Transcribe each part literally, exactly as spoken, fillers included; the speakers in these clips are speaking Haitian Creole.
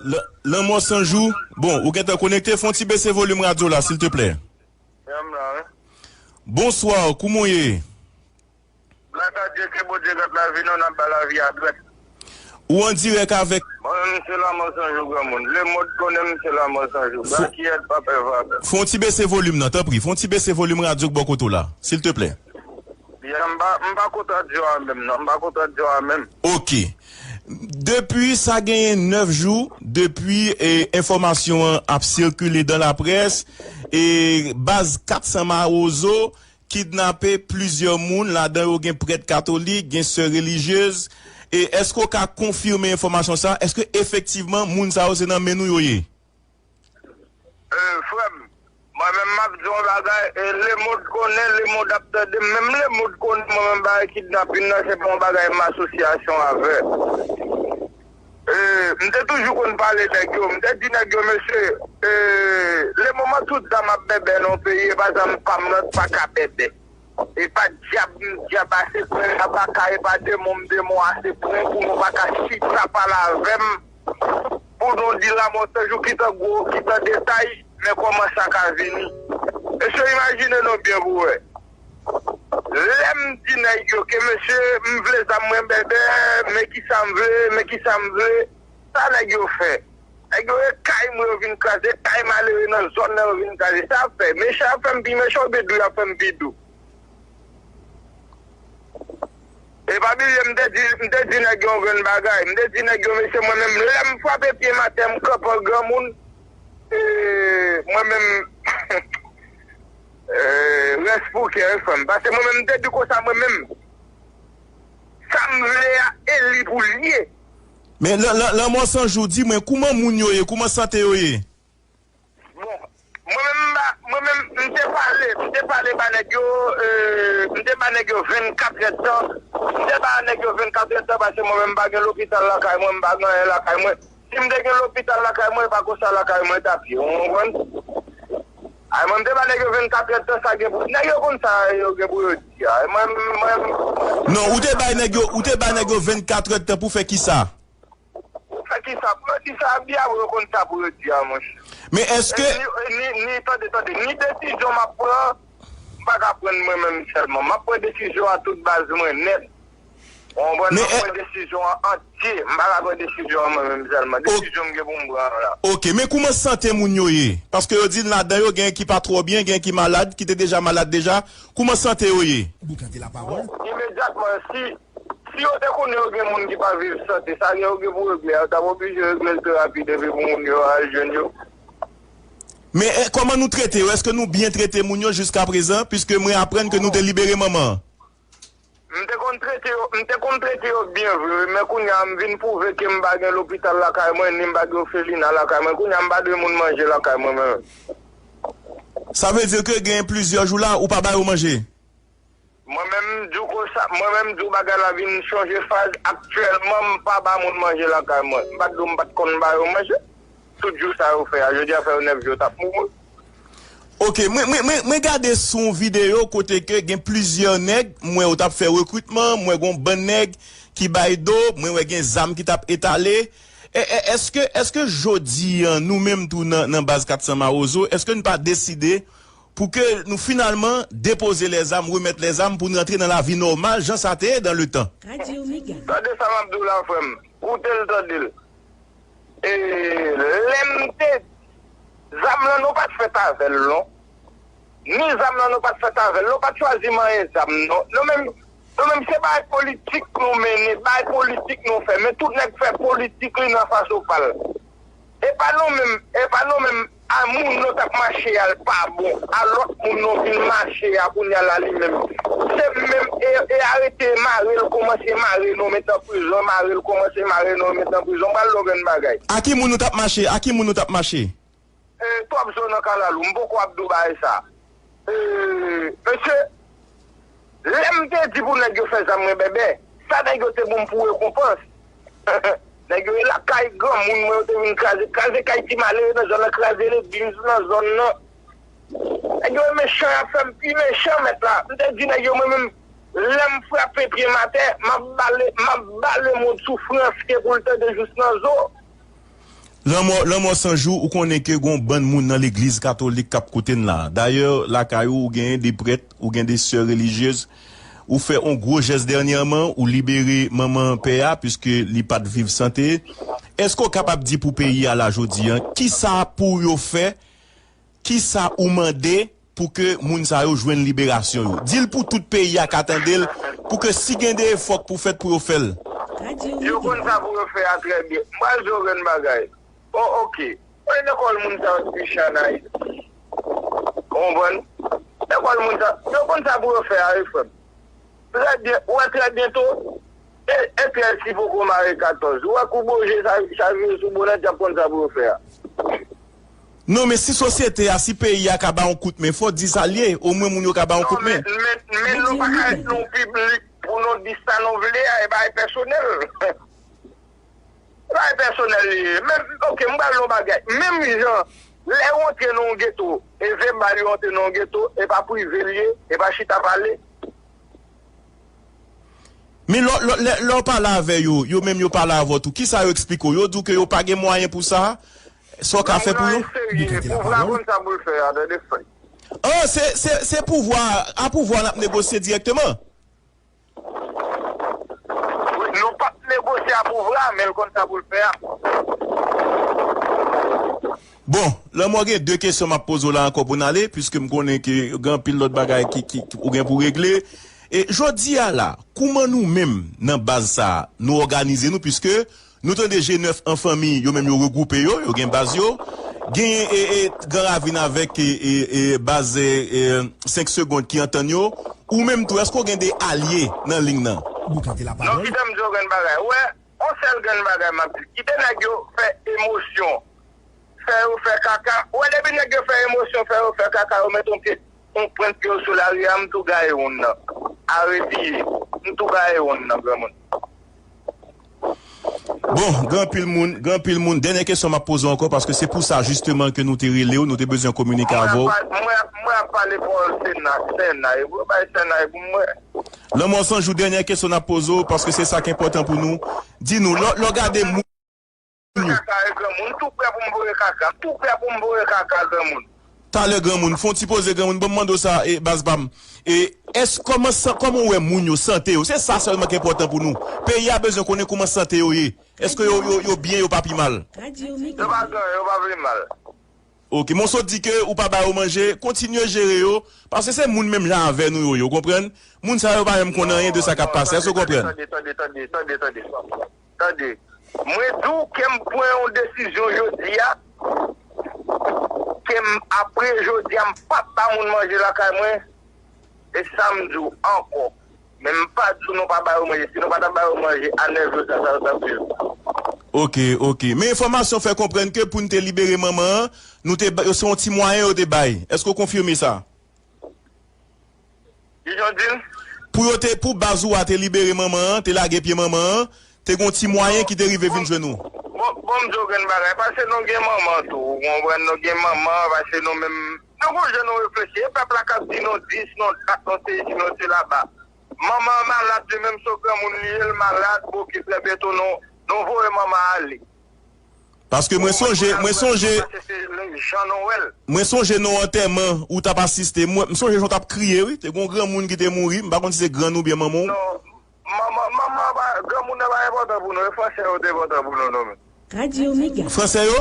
L- Lanmò San Jou. Bon, ou gentan konekte, fè yon ti bese volim radyo la, silteplè. Bonswa, kouman w ye? Gras a Dye, ke Bondye gad lavi nou, n ap bay lavi a dwèt. Ou an dirèk avèk Mwen menm, se Lanmò San Jou, granmoun. Lemond konnen m, se Lanmò San Jou. Fo- Bakiyèt, pa pè vagabon. Fè yon ti bese volim nan, tanpri. Fè yon ti bese volim radyo k bò kote w la, silteplè. Byen, m pa, m pa kontradi w a menm, non. M pa kontradi w a menm. Ok. Depi sa genyen nèf jou, depi, e, enfòmasyon an ap sikile dan laprès, e, baz kat san Mawozo kidnape plizyè moun, ladan yo gen prèt katolik, gen sè relijyez. E èske w ka konfime enfòmasyon sa? Èske efektivman moun sa yo se nan men nou yo ye? E, frè m, mwen menm m ap di w yon bagay, e, lemond konnen, lemond ap tande, menm lemond konnen mwen menm bagay kidnapin nan, se pa yon bagay m asosyasyon avè. E, m te toujou konn pale nèg yo, m te di nèg yo, mesye, e, lemoman tout zam ap bèbè nan yon peyi, e pa zam pa m nan pa ka bèbè. E pa dyab, m dyab ase pran, e pa baka, e pa demon, m demon ase pran pou nou pa ka chita pale avè m. Pou nou di Lanmò San Jou ki tan gwo, ki tan detay, men kòman sa ka vini. Mesye, imajine nou byen pou wè. Lè m di nèg yo ke mesye, m vle zam mwen bèbè, men kisa m vle, men kisa m vle, sa nèg yo fè. Nèg yo e kay mwen yo vin kraze, kay malere nan zòn nan yo vin kraze. Sa ap fè, mechan ap fè m pi mechan oubyen dou y ap fè m pi dou? E pa bliye, m te di, m te di nèg yo yon grenn bagay. M te di nèg yo, mesye, mwen menm, lè m frape pye m atè, m kanpe an granmoun, e, mwen menm, e, rès pou kè, wi, frè m. Paske mwen menm, m te di konsa, mwen menm, sa m vle a, e li pou l ye. Men, Lan-, Lan-, Lanmò San Jou, di mwen, kouman moun yo ye, kouman sante yo ye? Bon, mwen menm, m pa, mwen menm, m te pale, m te pale ba nèg yo, e, m te ba nèg yo vennkat èdtan, m te ba nèg yo vennkat èdtan, paske mwen menm, m pa gen lopital lakay mwen, m pa gen anyen lakay mwen. Si m te gen lopital lakay mwen, e pa konsa lakay mwen t ap ye, ou konprann? Ay, mwen, m te ba nèg yo vennkat èdtan, sa gen pou, nèg yo konn sa yo gen pou yo di a. Mwen, mwen, Non, ou te bay nèg yo, ou te bay nèg yo vennkat èdtan pou fè kisa? Pou fè kisa? Pou yo di sa byen, apre yo konn sa pou yo di a, monchè. Men èske E ni, ni, ni, tande, tande, ni desizyon m ap pran, m pa ka pran mwen menm sèlman. M ap pran desizyon a tout baz mwen nèt. Ou konprann? Men M ap e- pran desizyon an antye. M pa ka pran desizyon an mwen menm sèlman. Ok. Desizyon m gen pou m pran an la. Ok, men kouman sante moun yo ye? Paske yo di ladan yo gen ki pa twò byen, gen ki malad, ki te deja malad deja. Kouman sante yo ye? Bon, imedyatman, si, si yo te konnen yo gen moun ki pa viv sante, sa gen yo gen pou regle a, yo t ap oblije regle l pi rapid epi pou moun yo al jwenn yo. Men, e, kòman nou trete yo? Èske nou byen trete moun yo jiskaprezan? Piske mwen aprann ke nou te libere manman an. M te konn trete yo, m te konn trete yo byen vre, wi, men kounye a m vin pwouve ke m pa gen lopital lakay mwen, ni m pa gen ofelina lakay mwen. Kounye a m pa dwe moun manje lakay mwen menm. Sa vle di ke gen plizyè jou la, ou pa ba yo manje? Mwen menm, m di w konsa, mwen menm, m di w bagay la vin chanje faz. Aktyèlman, m pa ba moun manje lakay mwen. M pa t di w m pa t konn ba yo manje. Tout jou sa yo fè a, jodi a fè yo nèf jou, yo t ap mouri. Ok, mwen, mwen, mwen, mwen gade sou yon videyo kote ke gen plizyè nèg, m wè yo t ap fè rekritman, m wè gen yon bann nèg ki bay do, mwen wè gen zam ki t ap etale. E, e, èske, èske jodi a, nou menm tou nan, nan baz kat san Mawozo, èske n pa deside pou ke nou finalman depoze lèzam, remèt lèzam pou n rantre nan lavi nòmal, jan sa te ye dan letan? Tande sa m ap di w la, frè m. Koute l, tande l. E, lè m te, zam lan, nou pa t fèt avè l, non. Ni zam lan, nou pa t fèt avè l. Nou pa t chwazi manyen zam, non. Nou menm, nou menm, se bagay politik nou mennen, bagay politik nou fè. Men tout nèg fè politik li nan fason pa l. E pa nou menm, e pa nou menm, a moun nou t ap mache a l pa bon, a lòt moun nou vin mache a kounye a la li menm. Se menm, e, e arete mare l, kòmanse mare nou met nan prizon, mare l, kòmanse mare nou met nan prizon, m pral di w yon grenn bagay. A ki moun nou t ap mache? A ki moun nou t ap mache? E, twòp zo nan kalalou, m poko ap di w bagay sa. E, mesye, lè m te di pou nèg yo fè zam mwen bèbè, sa nèg yo te ban m pou rekonpans? Nèg yo e lakay granmoun mwen, yo te vin kraze, kraze kay ti malere nan zòn nan, kraze legliz nan zòn nan. Nèg yo e mechan, y ap fè m pi mechan, mèt la. M te di nèg yo, mwen menm, lè m frape pye m atè, m ap bale, m ap bale moun soufrans ke pou l tande jous nan zo. Lanmò, Lanmò San Jou, ou konnen ke gon bann moun nan legliz katolik k ap koute n la. Dayè, lakay ou, ou genyen de prèt, ou gen de sè relijyez. Ou fè yon gwo jès dènyèman, ou libere manman pè a, piske li pa t viv sante. Èske w kapab di pou peyi a la jodi a, kisa pou yo fè, kisa ou mande pou ke moun sa yo jwenn liberasyon yo? Di l pou tout peyi a ka tande l, pou ke si gen de efò k pou fèt pou yo fè l. Yo konn sa pou yo fè a trè byen. M pral di w yon grenn bagay. O, oke. Mwen lekòl moun sa yo t piche ann Ayiti. Ou konprann? Lekòl moun sa, yo konn sa pou yo fè a, wi, frè m. Trè byen, ou wè trè byento, e, e trèz ki poko mare katòz. Ou wè kou boje sa, sa vire sou bonèt, y ap konn sa pou yo fè a. Non, men si sosyete a, si peyi a ka ba yon kout men, fò di sa l ye, omwen moun yo ka ba yon kout men. Non, men, men, men nou pa ka ret nan yon piblik pou nou di sa nou vle a, e bagay pèsonèl. Bagay pèsonèl li ye. Menm, oke, m pral di w yon bagay. Menm jan, lè yo antre nan yon geto, e vèbal yo antre nan yon geto, e pa prive l ye, e pa chita pale. Men lè, lè, lè, lè w pale avè yo, yo menm yo pale avè w tou, kisa yo eksplike w? Yo di w ke yo pa gen mwayen pou sa? Sa w ka fè pou yo? Serye, pouvwa konn sa pou l fè a, tande frè. Ah, se, se, se pouvwa, a pouvwa n ap negosye dirèkteman. Wi, nou p ap negosye a pouvwa, men l konn sa pou l fè a. Bon, Lanmò, gen de kesyon m ap poze w la ankò pou n ale, piske m konnen ke gen anpil lòt bagay ki, ki, ki ou gen pou regle. E jodi a la, kouman nou menm nan baz sa a, nou òganize nou, piske nou tande G nèf an fanmi, yo menm yo regwoupe yo, yo gen baz yo. Genyen e, e, Gran Ravin avèk e, e, e, baz e, e, senk Segond ki antann yo. Ou menm tou, èske w gen de alye nan liy nan? Non, kite m di w grenn bagay. Ou wè, yon sèl grenn bagay m ap di. Kite nèg yo fè emosyon. Fè yo fè kaka. Ou wè, depi nèg yo fè emosyon, fè yo fè kaka, yo met yon pye, yon pwent pye yo sou lari a, m tou gaye wonn nan. Aretiye. M tou gaye wonn nan, granmoun. Bon, gen anpil moun, gen anpil moun. Dènyè kesyon m ap poze w ankò, paske se pou sa jisteman ke nou te rele w, nou te bezwen kominike avè w. Mwen ap, mwen ap, mwen ap pale pawòl Sena, Sena, e pou yo bay Sena, e pou mwen. Lanmò San Jou, dènyè kesyon n ap poze w, paske se sa k enpòtan pou nou. Di nou, lè, lè w gade moun yo. Kaka e granmoun, m tou prè pou m voye kaka, m tou prè pou m voye kaka granmoun. Talè granmoun, fè yon ti poze granmoun, ban m mande w sa, e, baz pa m. E, èske, kòman sa, kòman w wè moun yo, sante yo? Se sa sèlman ki enpòtan pou nou. Peyi a bezwen konnen kòman sante yo ye. Èske yo, yo, yo byen, yo pa pi mal? Yo pa gen, yo pa pi mal. Ok, men w sot di ke ou pa ba yo manje, kontinye jere yo, paske se moun menm jan avè nou yo ye, w konprann? Moun sa yo pa menm konn anyen de sa k ap pase, èske w konprann? Tande, tande, tande, tande, tande, tande. Tande. Mwen di w ke m pran yon desizyon jodi a, ke m, apre jodi a, m p ap ba moun manje lakay mwen, e sa m di w ankò. Men m pa di w nou pa ba yo manje. Si nou pa ta ba yo manje, a nèf jou sa, sa yo t ap viv. Ok, ok. Men enfòmasyon fè konprann ke pou n te libere manman an, nou te ba, se yon ti mwayen yo te bay. Èske w konfime sa? Kijan w di l? Pou yo te, pou baz ou a te libere manman an, te lage pye manman an, te gon ti mwayen ki te rive vin jwenn ou. Bon, bon, m di w grenn bagay, paske nou gen manman tou, ou konprann, nou gen manman, paske nou menm, nou gon jan nou reflechi, e pèp la k ap di nou dis, nou dat, nou se isi, nou se laba. Manman an malad, li menm se yon granmoun li ye, l malad, bon, ki trè byento, nou, nou voye manman an ale. Paske mwen sonje, mwen sonje, mwen sonje nan yon antèman ou t ap asiste. Mwen, m sonje jan w t ap kriye, wi. Te gen yon granmoun ki te mouri. M pa konn si se grann ou byen manman w. Non, manman, manman pa, granmoun nan pa enpòtan pou nou. E fransè yo te enpòtan pou nou, non, men. Radio Mega. Fransè yo?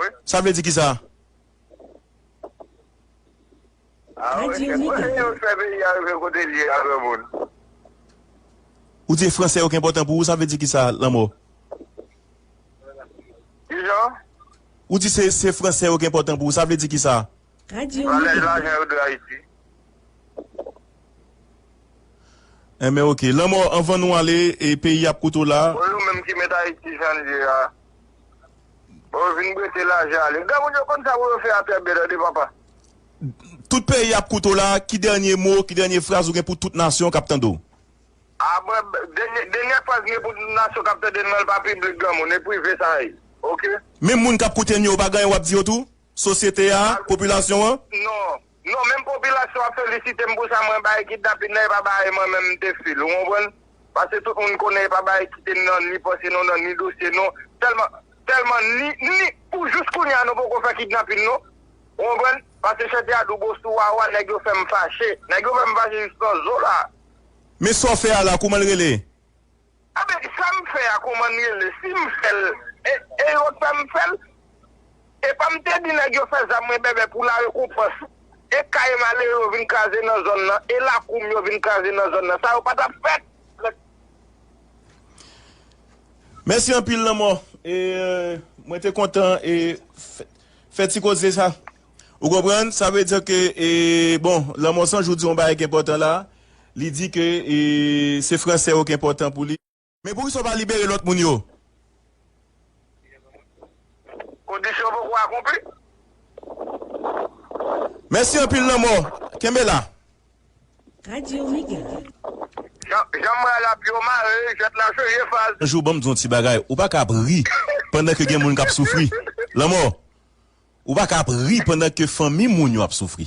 Wi. Sa vle di kisa? Ah, wi, se pou yo fè peyi a rive kote l ye a, granmoun. Ou di fransè yo ki enpòtan pou ou, sa vle di kisa, Lanmò? Kijan? Ou di se, se fransè yo ki enpòtan pou ou, sa vle di kisa? Valè lajan yo de Ayiti. Enben, ok. Lanmò, anvan nou ale, e peyi ap koute w la. Bon, yo menm ki met Ayiti jan l ye a. Bon, yo vin prete lajan ale. Granmoun yo konn sa pou yo fè a trè byen, tande, papa. Tout peyi ap koute w la, ki dènye mo, ki dènye fraz ou gen pou tout nasyon k ap tande w? A, bon, dènye, dènye fraz m gen pou tout nasyon k ap tande m nan, l pa piblik, granmoun, e prive sa ye. Ok? Menm moun k ap koute n yo, ou pa gen anyen w ap di yo tou? Sosyete a, popilasyon an? Non. Non, menm popilasyon ap felisite m pou sa mwen bay kidnapin nan, e pa bay mwen menm m te fè l, ou konprann? Paske tout moun konnen e pa bay kite m nan ni panse nou, nan ni dosye nou. Sèlman, Sèlman ni, ni, pou jis kounye a, nou poko fè kidnapin, non. Ou konprann? Paske Chante a di w, Bosou Wawa, nèg yo fè m fache. Nèg yo fè m fache jis nan zo la. Men sa w fè a la, kouman l rele? Enben, sa m fè a, kouman l rele? Si m fè l, e, e yo k fè m fè l? E pa m te di nèg yo fè zam mwen bèbè pou larekonpans. E kay malere yo vin kraze nan zòn nan, e lakou m yo vin kraze nan zòn nan. Sa yo pa t ap fèt. Mèsi anpil, Lanmò. E, euh, mwen te kontan e fè, fè ti koze sa. Ou konprann? Sa vle di ke, e, bon, Lanmò San Jou di yon bagay ki enpòtan la. Li di ke, e, se fransè yo ki enpòtan pou li. Men poukisa w pa libere lòt moun yo? Kondisyon poko akonpli. Mèsi anpil, Lanmò. Kenbe la. Radyo Mega. Jan, jan m wè l ap yo mare, jwèt la chanje faz. Yon jou, ban m di yon ti bagay. Ou pa ka ap ri pandan ke gen moun k ap soufri. Lanmò, ou pa ka ap ri pandan ke fanmi moun yo ap soufri.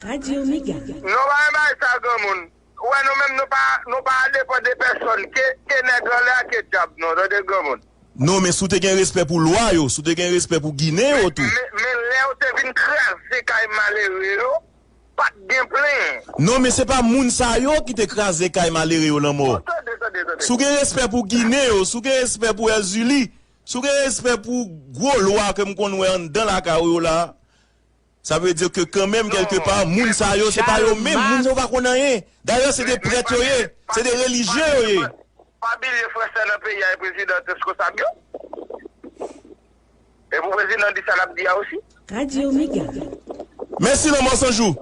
Radyo Mega. Non, pa yon bagay sa, granmoun. Ou wè, nou menm, nou pa, nou pa depann de pèsòn. Ke, ke nèg anlè a, ke dyab nou, tande, granmoun. Non, men si w te gen respè pou lwa yo, si w te gen respè pou Ginen yo tou. Men, men lè yo te vin kraze kay malere yo, pa t gen plenyen. Non, men se pa moun sa yo ki te kraze kay malere yo, Lanmò. Oh, tande, tande, tande. Si w gen respè pou Ginen yo, si w gen respè pou Èzili, si w gen respè pou gwo lwa ke m konn wè anndan lakay ou yo la, sa vle di ke kanmenm, kèlkepa, moun sa yo, se pa yo menm, moun sa yo pa konn anyen. Dayè, se de prèt yo ye, se de relijye yo ye. Pa bliye fransè nan peyi a e prezidan responsab yo. E pou prezidan di sa l ap di a osi. Radyo Mega. Mèsi, Lanmò San Jou.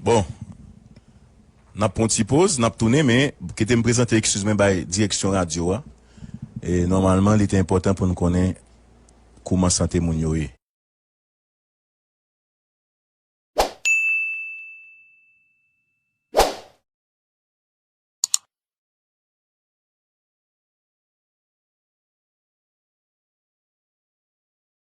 Bon. N ap pran yon ti poz, n ap tounen, men kite m prezante eskiz mwen bay direksyon radyo a. E nòmalman, li te enpòtan pou n konnen kouman sante moun yo ye.